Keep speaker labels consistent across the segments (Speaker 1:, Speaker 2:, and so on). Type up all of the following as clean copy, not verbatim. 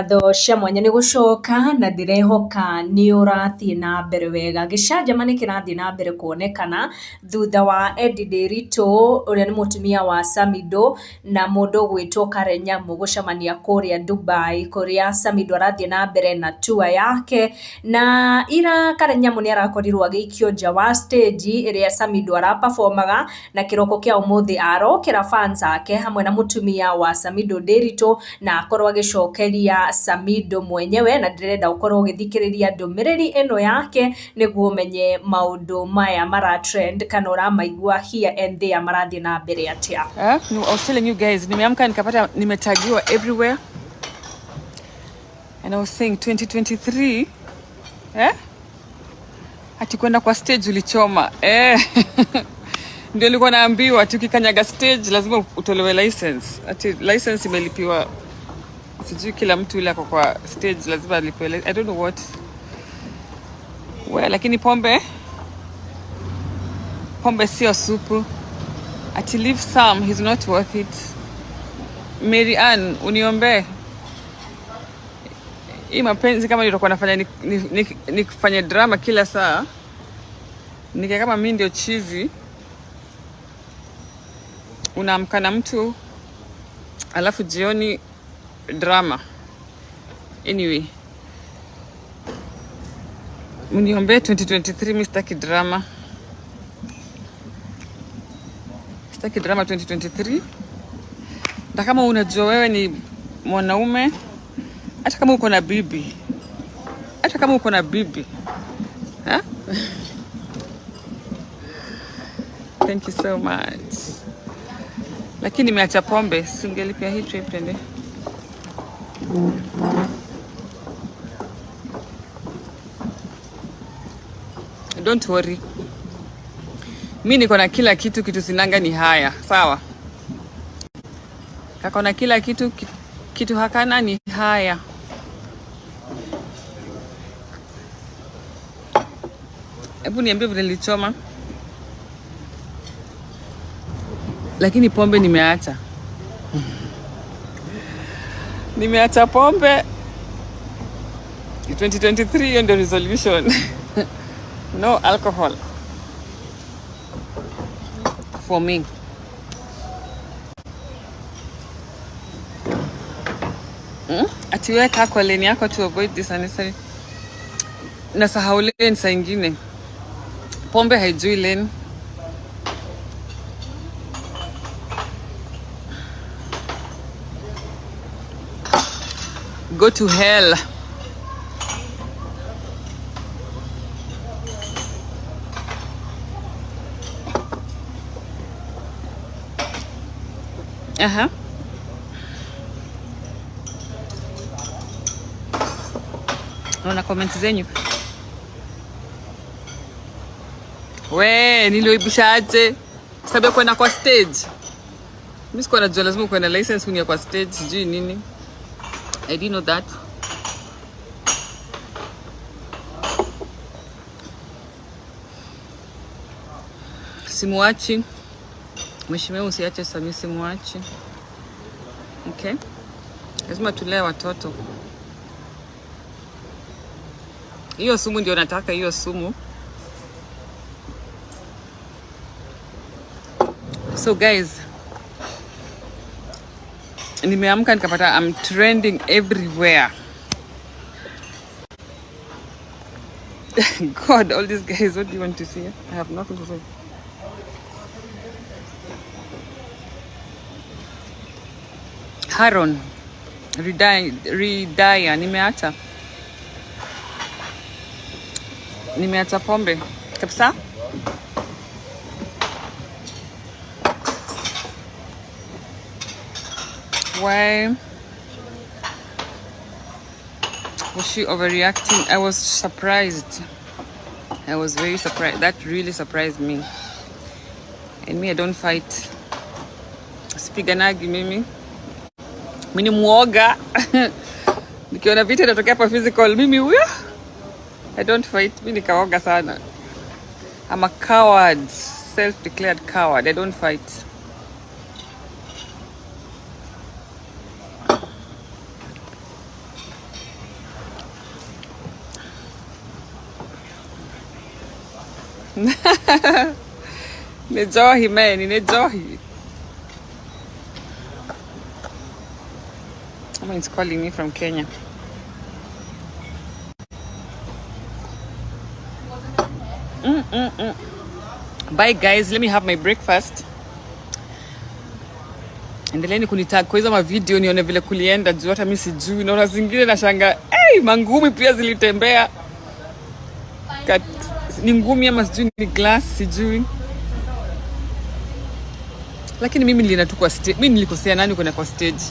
Speaker 1: Ngatho cia mwanya nĩ gũcoka na ndĩrehoka nĩ ũrathiĩ na mbere wega. Gĩcanjama nĩ kĩrathiĩ na mbere kuonekana thutha wa Edday Nderitu ũrĩa nĩ mũtumia wa Samidoh na mũndũ ũgwĩtwo Karen Nyamu gũcemania kũrĩa Dubai kũrĩa Samidoh arathiĩ na mbere na tour yake. Na ira Karen Nyamu nĩ arakorirwo agĩikio nja wa stage ĩrĩa Samidoh araperformaga, na kĩroko kĩa ũmũthĩ arokera fans ake hamwe na mũtumia wa Samidoh Nderitu na akorwo agĩcokeria Samidoh mwenyewe, na ndĩrenda ũkorwo ũgĩthikĩrĩria ndũmĩrĩri ĩno yake nĩguo ũmenye maũndũ maya mara trend kana ũramaigua here and there marathiĩ na mbere atĩa.
Speaker 2: I was telling you guys, nimeamka nikapata nimetagiwa everywhere. And I was saying 2023, eh? Ati kwenda kwa stage ulichoma. Eh. Ndio nilikuwa naambiwa ati ukikanyaga stage lazima utolewe license. Ati license imelipiwa, sijui kila mtu yule ako kwa stage lazima alipiwe. I don't know what. Well, lakini pombe sio supu. Ati leave some, he's not worth it. Mary Ann, uniombee hii mapenzi kama nitakuwa nafanya nikufanye drama kila saa, nikia kama mimi ndio chizi. Unaamka na mtu alafu jioni drama. Anyway, mniombee 2023, mi sitaki drama, sitaki drama 2023. Na kama unajua wewe ni mwanaume, hata kama uko na bibi, hata kama uko na bibi, ha? Thank you so much. Lakini nimeacha pombe, singelipia hii trip tende. Don't worry, mi niko na kila kitu, kitu sinanga ni haya, sawa? Kako na kila kitu, kitu hakana ni haya. Hebu niambie vile nilichoma, lakini pombe nimeacha. Nimeacha pombe 2023, hiyo ndio resolution. No alcohol for me. Ati weka kwa lane yako to avoid this unnecessary. Nasahau lane saa ingine. Pombe haijui lane. Go to hell. Aha. Naona comments zenyu. We, nilioibisha aje? Sababu ya kwenda kwa stage. Mimi sikuwa najua lazima ukuwe na license kuingia kwa stage, sijui nini. I didn't know that. Simuachi. Mheshimiwa, usiache Sami, simuachi. Okay? Lazima tulee watoto. Hiyo sumu ndio nataka, hiyo sumu. So guys, nimeamka nikapata I'm trending everywhere. God, all these guys, what do you want to see? I have nothing to say. Haron Ridaya, nimeacha. Nimeacha pombe kabisa. Why was she overreacting? I was surprised. I was very surprised. That really surprised me. And me, I don't fight. Sipiganagi mimi. Mimi ni muoga. Nikiona vita inatokea hapa physical, mimi huyo. I don't fight. Mimi nikaoga sana. I'm a coward. Self-declared coward. I don't fight. Nĩ njohi meni, nĩ njohi. Someone is calling me from Kenya. Bye guys, let me have my breakfast. Endeleeni kunitag kwa hizo mavideo nione vile kulienda juu hata mi sijui. Naona zingine nashanga, hey, mangumi pia zilitembea. Kat, ni ngumi ama sijui ni glass sijui. Lakini mimi nilienda tu kwa stage. Mimi nilikosea nani kwenda kwa stage?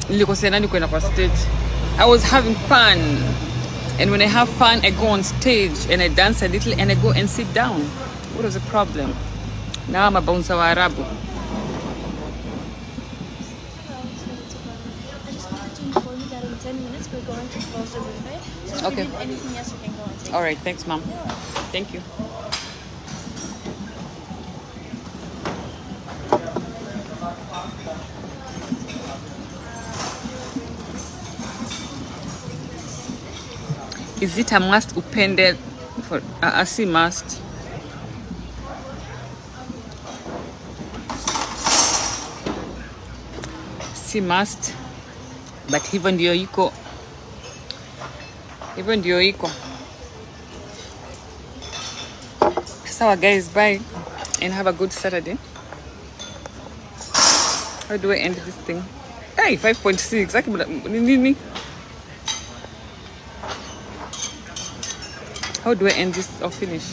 Speaker 2: Nilikosea nani kwenda kwa stage? I was having fun. And when I have fun, I go on stage and I dance a little and I go and sit down. What was the problem? Now I'm a bouncer wa Arabu.
Speaker 3: I just wanted to inform you that in 10 minutes we're going to close the buffet. So if
Speaker 2: Okay.
Speaker 3: you need anything else, you can go and take.
Speaker 2: All right, thanks, ma'am. Thank you. Is it a must upende for si must. Si must, but hivyo ndio iko. Hivyo ndio iko. Sawa guys, bye and have a good Saturday. How do I end this thing? Hey, 5.6. Aki nini? How do I end this or finish?